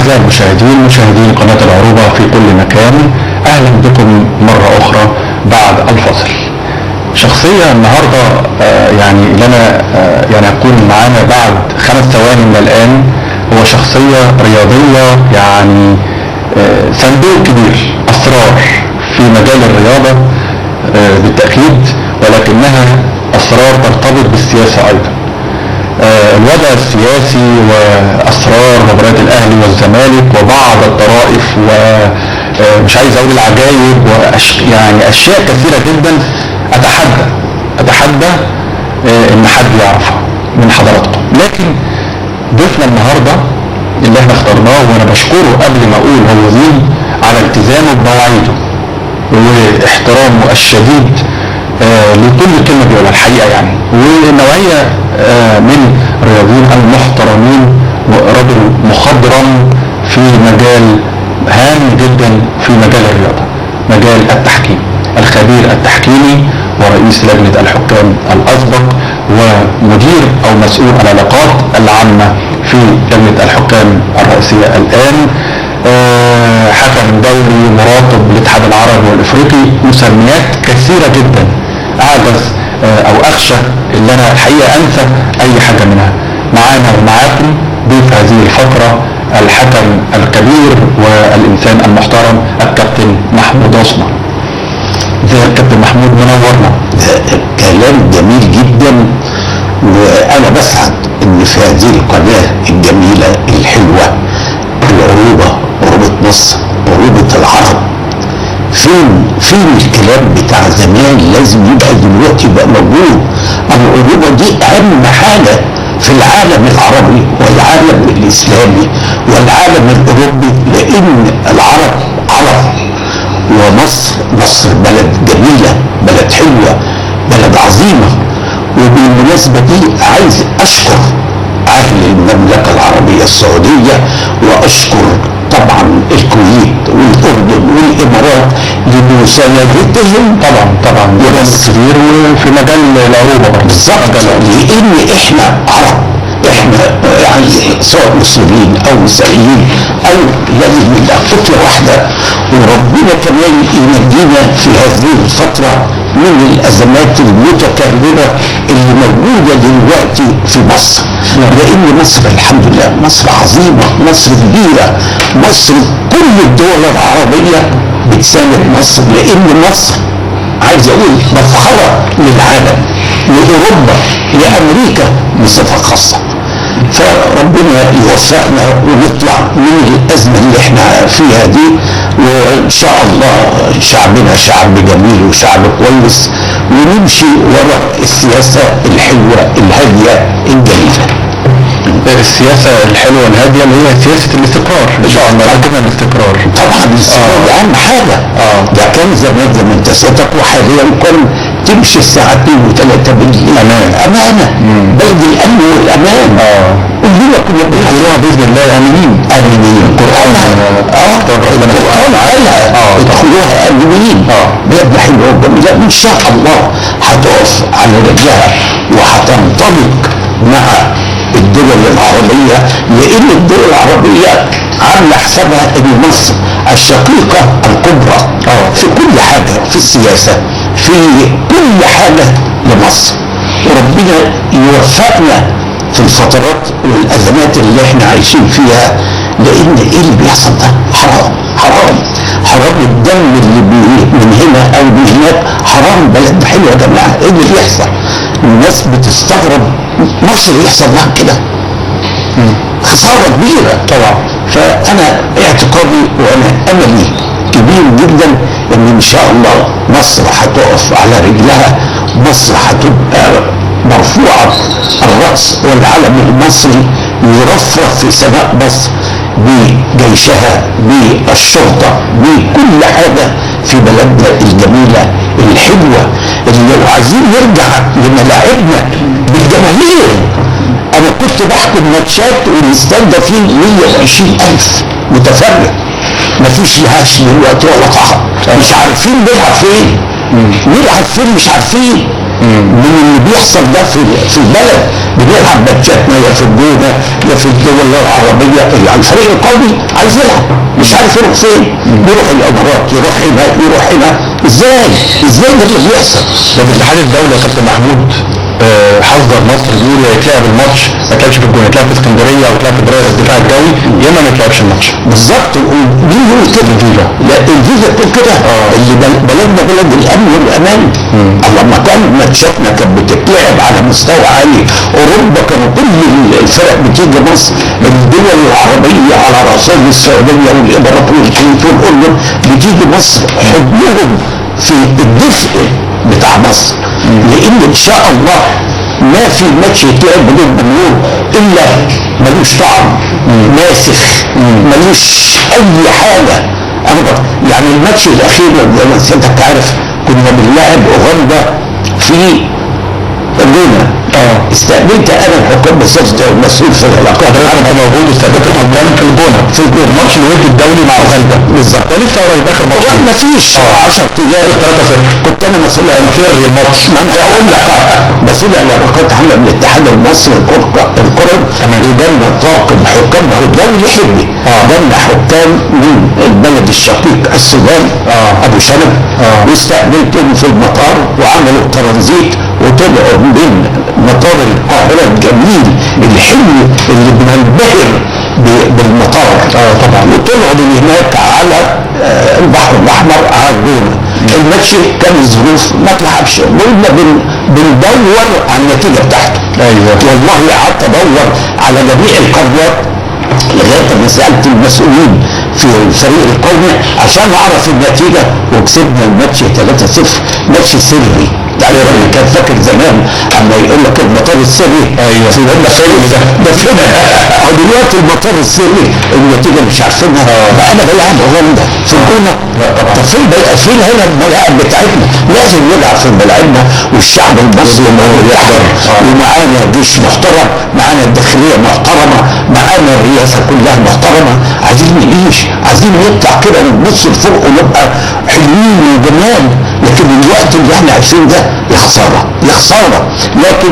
أعزائي المشاهدين، مشاهدين قناة العروبة في كل مكان، أهلا بكم مرة أخرى بعد الفاصل. شخصية النهاردة يعني اللي أنا يعني هتكون معانا بعد 5 ثواني من الآن، هو شخصية رياضية يعني صندوق كبير أسرار في مجال الرياضة بالتأكيد، ولكنها أسرار ترتبط بالسياسة أيضا. الوضع السياسي واسرار مباريات الاهلي والزمالك وبعض الطرائف ومش عايز اقول العجائب يعني اشياء كثيرة جدا اتحدى ان حد يعرفها من حضراتكم. لكن ضيفنا النهارده اللي احنا اخترناه، وانا بشكره قبل ما اقول هو مين، على التزامه بمواعيده واحترامه الشديد لكل كلمة بيقولها الحقيقة يعني، والنوعيه من الرياضيين المحترمين، ورجل مخضرم في مجال هام جدا في مجال الرياضة، مجال التحكيم، الخبير التحكيمي ورئيس لجنة الحكام الاسبق ومدير او مسؤول العلاقات العامة في لجنة الحكام الرئيسية الان، حكم دولي، مراقب للاتحاد العربي والافريقي، مسميات كثيرة جدا اعجز او اخشى ان انا الحقيقة انسى اي حاجة منها. معانا ومعاكم ضيف هذه الفقرة الحكم الكبير والانسان المحترم الكابتن محمود عثمان. ازيك يا كابتن محمود، منورنا. كلام جميل جدا، وانا بسعد ان في هذه القناة الجميلة الحلوة العروبة، عروبة مصر، عروبة العرب. فين الكلام بتاع زمان؟ لازم يبقى دلوقتي يبقى موجود. العروبة دي اهم حاجة في العالم العربي والعالم الاسلامي والعالم الاوروبي، لان العرب عرب، ومصر مصر بلد جميلة، بلد حلوة، بلد عظيمة. وبالمناسبة دي عايز اشكر اهل المملكة العربية السعودية، واشكر طبعا الكويت والاردن والامارات لمساندتهم. طبعا كبير وفي مجال العروبة برضه. بالظبط، لان احنا عرب، احنا يعني سواء مسلمين او مسيحيين او لازم نبقى كتلة واحدة، وربنا كمان ينجينا في هذه الفترة من الازمات المتكررة اللي موجودة دلوقتي في مصر. لان مصر الحمد لله مصر عظيمة، مصر كبيرة، مصر كل الدول العربية بتساند مصر، لان مصر عايز اقول مفخرة للعالم، لاوروبا، لامريكا بصفة خاصة. فربنا يوفقنا ونطلع من الازمة اللي احنا فيها دي، وان شاء الله شعبنا شعب جميل وشعب كويس، ونمشي ورا السياسة الحلوة الهادية الجميلة. السياسة الحلوة الهادية اللي هي سياسة الاستقرار ان شاء الله. لازم الاستقرار طبعا، الاستقرار اهم حاجة. ده كان زمان زي ما انت سيادتك، وحاليا كان تمشي الساعة 2 و3 بالليل امانه، بلد الامن والامان. كلنا كنا بنقولها باذن الله امنين امنين. القران القران قالها ادخلوها امنين. بلد حلوة وجميلة ان شاء الله هتقف على رجلها وهتنطلق مع الدول العربية، لأن الدول العربية عاملة حسابها إن مصر الشقيقة الكبرى في كل حاجة، في السياسة، في كل حاجة لمصر. وربنا يوفقنا في الفترات والأزمات اللي احنا عايشين فيها، لأن إيه اللي بيحصل ده؟ حرام حرام حرام، الدم اللي من هنا أو من هناك حرام. بلد حلوة يا جماعة، إيه اللي بيحصل؟ الناس بتستغرب مصر يحصل لها كده، خسارة كبيرة طبعا. فأنا اعتقادي وأنا أملي كبير جدا إن إن شاء الله مصر هتقف على رجلها، مصر هتبقى مرفوعة الرأس، والعلم المصري يرفرف في سماء مصر بجيشها، بالشرطة، بكل حاجة في بلدنا الجميلة الحلوة، اللي لو عايزين نرجع لملاعبنا بالجماهير. أنا كنت بحكم ماتشات والاستاد ده فيه 120,000 متفرج، مفيش لهاش دلوقتي ولا قاعة، مش عارفين نلعب فين، نلعب فين مش عارفين. من اللي بيحصل ده في البلد. بنلعب ماتشاتنا يا في الجونه يا في الدول العربية، الفريق القومي عايز يلعب مش عارف يروح فين، يروح الامارات، يروح هنا، يروح هنا. ازاي ده اللي بيحصل؟ ده الاتحاد الدولي يا كابتن محمود حذر مصر، بيقول يا يتلعب الماتش ما يتلعبش في الجونه، يتلعب في اسكندرية او يتلعب في الدفاع الجوي، يا اما ما يتلعبش الماتش. بالظبط. مين يقول كده؟ الفيفا. لا الفيفا تقول كده. اللي بلدنا بلد الامن والامان. لما كان ماتشاتنا كانت بتتلعب على مستوى عالي، اوروبا كانوا كل الفرق بتيجي مصر، الدول العربية على راسهم السعودية والامارات والكويت والاردن بتيجي مصر، حضنهم في الدفء بتاع مصر. لان ان شاء الله ما في ماتش يتلعب بدون جمهور الا ملوش طعم، ماسخ، ملوش اي حاجة. انا يعني الماتش الاخير زي ما سيادتك عارف كنا بنلاعب اوغندا في الجونه. استقبلت انا الحكام مسؤول في العلاقات. حضرتك كنت موجود واستقبلت الحكام في الجونه في الجونه، ماتش الود الدولي مع اوغندا. بالظبط، لسه قريب اخر ماتش، ما فيش 10 ايام. 3-0 كنت انا مسؤول عن الماتش. ما انا هقول لك مسؤول عن العلاقات عامة من الاتحاد المصري للكرة، وجالنا طاقم حكام، هو الدولي حبي، جالنا حكام من البلد الشقيق السودان، ابو شنب، واستقبلتهم في المطار وعملوا ترانزيت وطلعوا من مطار القاهرة الجميل الحلو اللي بننبهر بالمطار. طبعا. وطلعوا من هناك على البحر الأحمر على الجونة. الماتش كان الظروف ما تلعبش، قلنا بندور على النتيجة بتاعته. ايوه والله قعدت ادور على جميع القنوات لغاية ما سالت المسؤولين في الفريق القومي عشان اعرف النتيجة، وكسبنا الماتش 3-0، ماتش سري. تعرف اللي كان فاكر زمان اما يقول لك المطار السري؟ ايوه ده فيلم، ده فيلم. دلوقتي المطار السري النتيجة مش عارفينها. بقى انا بلعب اوغندا في الجونه، طب فين بقى فين هنا الملاعب بتاعتنا؟ لازم نلعب في ملاعبنا، والشعب المصري يحضر، ومعانا جيش محترم، معانا الداخلية محترمه، معانا الرئاسة كلها محترمه. عايزين نعيش، عايزين نطلع كده ونبص لفوق ونبقى حلوين وجمال. لكن الوقت اللي احنا عايشين ده يا خسارة يا خسارة. لكن